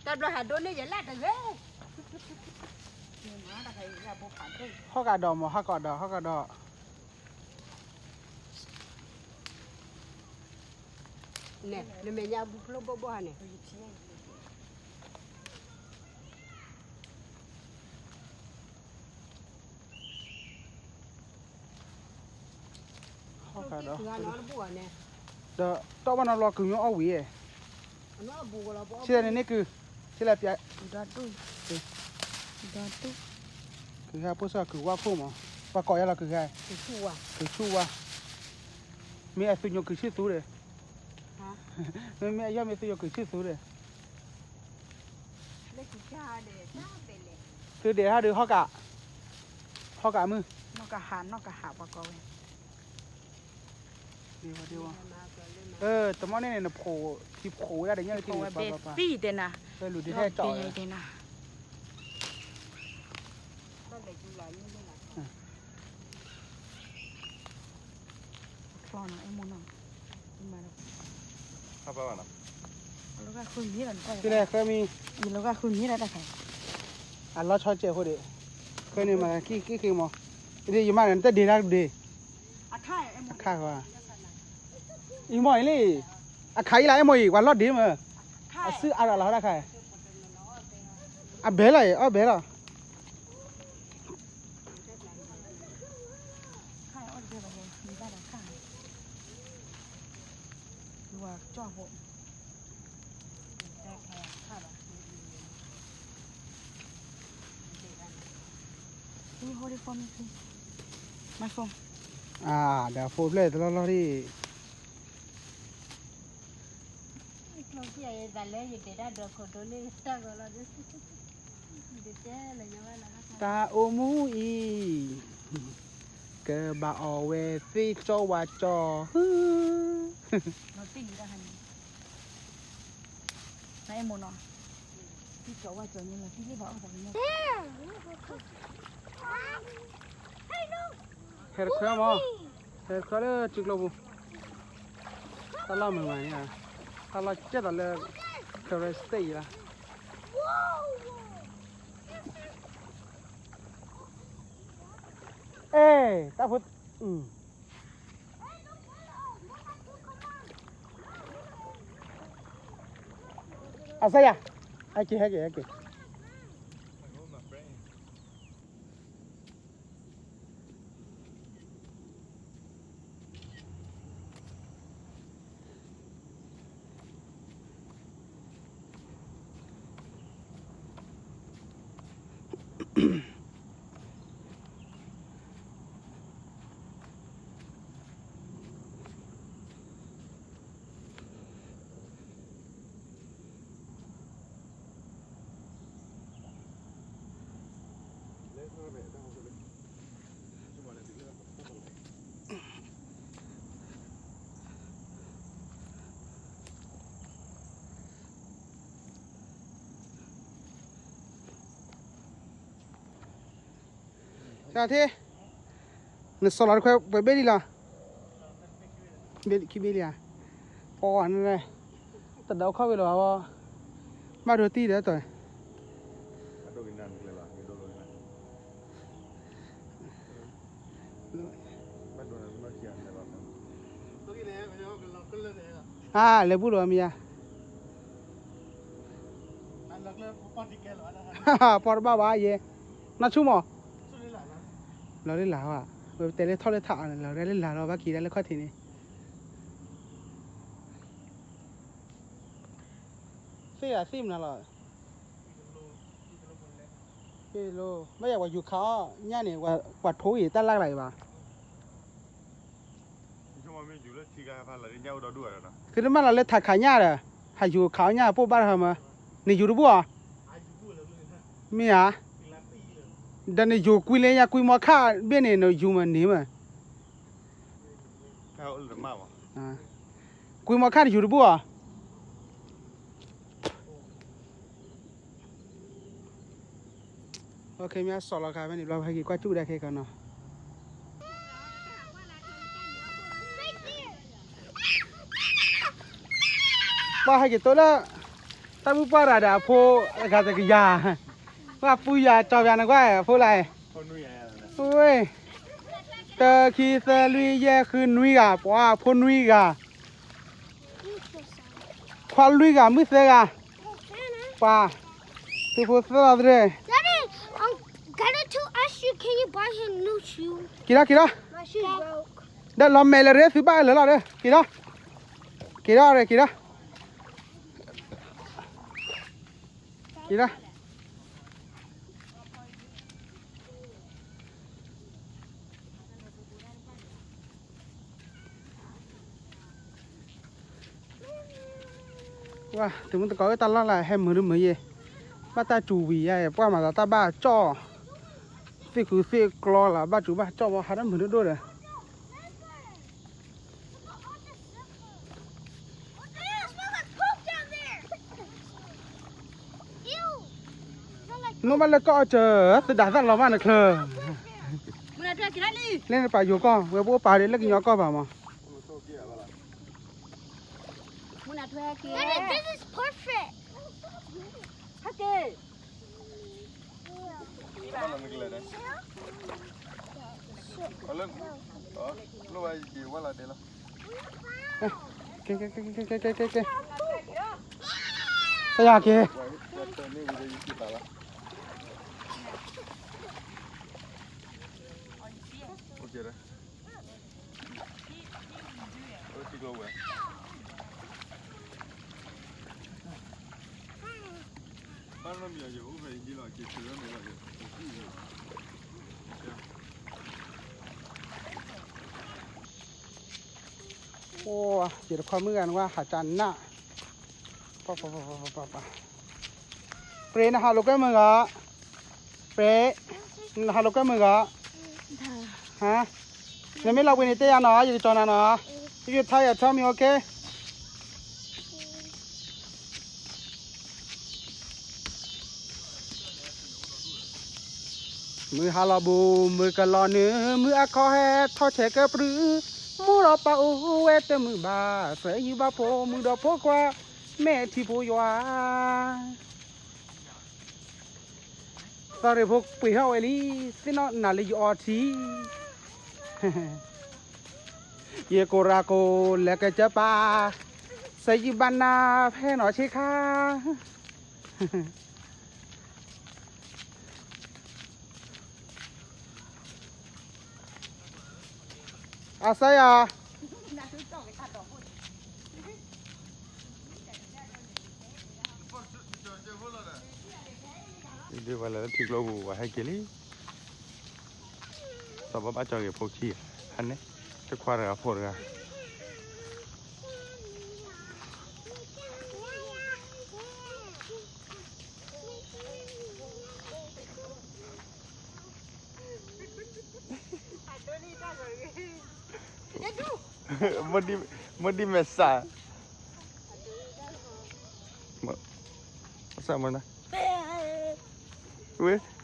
တၢ်ဘျီဟးဒိၣ်န့ၢ်ယဲလၢတဂ့ၤ. ဟီၣ်ကဒီးမး ဟီၣ်ကဒီး ဟီၣ်ကဒီး. န့ၣ် နမဲာ်ညါဘုဖျိဘိဘိဟါန့ၣ်. ဟီၣ်ကဒီး ဒီးတီၢ်ဘၣ်နီတဘျီ ကုၤမ့ၢ်အီၣ်ဝံၤ, ဆံးလဲၣ်န့ၣ်န့ၢ်ကုၤ, ဆံးလဲၣ်ပျဲ, ကုၤဟဲဖိစီၤ ကုၤဝါခိၣ်မး, ပှၤကိးယၤလီၤကုၤဟဲ, ကုၤဆူၣ်ဝါ, မ့ၢ်အသုညိကုၤဆူၣ်သူဒီး, မ့မ့ၢ်အယီၢ်မ့ၢ်သုညိကုၤဆူၣ်သူဒီး, သုဒဲးဟးဒုးဟီၣ်ကး, ဟီၣ်ကးမုၢ်, နီၢ်ကဟး နီၢ်ကဟးပှၤကိးဝဲ တမီၢ်န့ၣ်န့ၣ် နဖိး ထံဖိးဝဲဒၣ်ဒီးညၣ်လၢထံန့ၣ် ပှၤပှၤပှၤ, လၢလူၤဒုးဟဲကၠီၣ်ဝဲ, ဖဲလဲၣ်ဃၢမံၤ, အလီၤဆီစဲးဖိဒံး, ဃၢန့ၣ်မၤကံၣ်က့ၤမး, ဒ်ယမၤန့ၣ် နတဒ့တၢ်ဒ့, အခါ, အံၤမ့ၢ်အံၤလံ, အခါအံၤလၢအဲၣ်မိၢ်အံၤ ပှၤလီၢ်ဒ့မး, အစုအါရၤလီၤဒၣ်ခါ, အဘဲလီၤအံၤ အီၣ်ဘဲလီၤ. ဒီးဖိဖျဲၣ်တလီၢ်လီၢ်ဒံး, တၢ်အိၣ်မူအံၤ, ကဘၣ်အီၣ်ဝဲသ့ၣ်ကၠီဝါကၠီ, ဟဲတခွဲမး, ဟဲတခွဲလၢထံကျိပူၤ, တၢ်လီၢ်မုာ်မးန့ၣ်, တၢ်လီၢ်ကဲသိးလၢ Karen State အံၤလီၤ. အဲ, တၢ်ဖိ, အစယၤ, ဟဲက့ၤ ဟဲက့ၤ ဟဲက့ၤ.တၢ်ထံၣ်, နစီၤလီၤတခွဲ ပှဲၤဘ့ၣ်လံလီၤ. ဘ့ၣ်ခံဘ့ၣ်လံဧါ, ပှၤန့ၣ်, တဒၢခီၣ်ဝဲလီၤဘၣ်, ဘၣ်ဒိတံၢ်ဒီးတီၤ အါ, လဲၤဘူၣ်လီၤမ့ၢ်ဧါ, ပီၢ်တဘၣ်ဘၣ်ယဲ, နီၢ်ဆူၣ်မး, လီၤလၢလၢ်ဘၣ်, ဝဲတဲလၢထီၣ်လၢထးအီၤန့ၣ် လီၤလၢလၢ်လီၤ ဘၣ်က့ၤဒၣ်လၢခီၣ်ထံးန့ၣ်, သ့ၣ်ဂၤသ့ၣ်မနုၤလီၤ. ဘၣ်ယၤ ပှၤယူၤခးအီၣ်ညၣ်န့ၣ် ပှၤထိအံၤတၢ်လၢ်ကလၤအံၤဘၣ်. သုတမၢလီၤလၢထးခးညၣ်ဒီး, ဟးယူၤခးအီၣ်ညၣ်ပိၢ်ဘၣ်တဟါမး, နယူၤတဘူၣ်အီၤ, မ့ၢ်ဧါ, ဒီးနယူၤကွံလၢညါ ကွံမီခၣ်ဘ့ၣ်န့ၣ် နယူၤမးန့ၣ်မး, ကွံမီခၣ်နယူၤတဘူၣ်အီၤ. မ့ၢ်စီၤလီၤခါဖဲန့ၣ်ဘျီ ဟဲက့ၤကွၢ်ကၠူၣ်ဒၣ်ခဲကီးနီၤ, ပှၤဟဲက့ၤတိၢ်လၢ, တၢ်မုၣ်ပှၢ်ရၤဒီးအဖိ အဂၤတကယၤ, ပှၢ်ပူယၤကၠီယၤနကွၢ်အဖိလၢ, ဝ့ၢ်, တၢ ခံ သၢ လွံၢ် ယဲၢ် ဃု နွံဂၤ, ပှၤအဖိနွံဂၤ, ခွါလွံၢ်ဂၤ မုၣ်သၢဂၤ, ပှၤ, သုဖိသၢလီၤသရၣ်, Daddy, um, Gato asked you, can you buy him new shoe? က့ၤထီၣ် က့ၤထီၣ်, My shoe broke. ဒီးလီၤမဲာ်လၢရ့သုဘၣ်လၢလီၤဒီး က့ၤထီၣ်, က့ၤထီၣ်ရ့ က့ၤထီၣ် က့ၤလီၤ. ဝါ သုမုၢ်သကိးဧၢ တၢ်လီၢ်လၢဟဲမုာ်ဒ်မုာ်ယဲ, ဘၣ်တၢ်စူၤဝံၤယဲ ပှၢ်မၤသးတၢ်ဘၣ်ကၠီၣ်, သ့ၣ်ဃုသ့ၣ်ကျီလၢ ဘၣ်စူၤဘၣ်ကၠီၣ် ဘၣ်ဟးတၢ်မုာ်ဒိၣ်ဒိၣ်ဒီး နီၢ်ဘၣ်လၢကီၢ်အီၣ်စၢၤ သဒါသၣ်လီၤဘၣ်နချၢ, လၢနပာ်ယိၤကီၢ် ဝဲပအိၣ်ပာ်ဒ်လၢကညီကီၢ်ဘၣ်မး, ကဲ ကဲ ကဲ ကဲ ကဲ ကဲ ကဲ ကဲ ကဲ ကဲ ကဲ အိၣ် ယတခွါမုၣ်ဂၤနကွၢ် ဟးကနၣ်, ပှၤ ပှၤ ပှၤ ပှၤ ပှၤ ပြ့ နဟးလိာ်ကွဲမုာ်ဂၤ, ပြ့ နဟးလိာ်ကွဲမုာ်ဂၤ, ဟါ, နမ့ၢ်လီၤဘှံးန့ၣ်တဲယၤနီၤ ယကကၠီနၤနီၤ, if you tired tell me, okay. မုၢ်ဟါလီၤဘူး မုၢ်ကလီၤနုာ် မုၢ်အခီၣ်ဟဲထီၣ်ဆဲးကပြုၢ်, မိၢ်ဒီးပၢ်အိၣ်ဝဲတမုာ်ဘၣ်, သယုၢ်ဘၣ်ဖိ မုၣ်ဒီးဖိခွါ မဲာ်ထံဖိယွၤ. သးရ့ၣ်ဖိပှ့ၤထီၣ်ဝဲလံ, သ့ၣ်နီၣ်နၤလၢယအီထံ, ယကိးရၤကိးလဲၤကစၢၢ်ပၢ်, သယုၢ်ဘၣ်နၤဖဲနီၢ်ဆ့ခါ. အစါယၤ ဒ်ပှၤလဲၤလၢထံကျိပူၤ ပှၤဟဲက့ၤလံ, သးဘၣ်ဘၣ်ကၠီဂ့ၤဖိဆံး, ဟါန့ၣ် တခွါတဂၤဖိတဂၤ. မ့ၢ်ဒ်မဲာ်စး, စးမနၤ, ဝဲ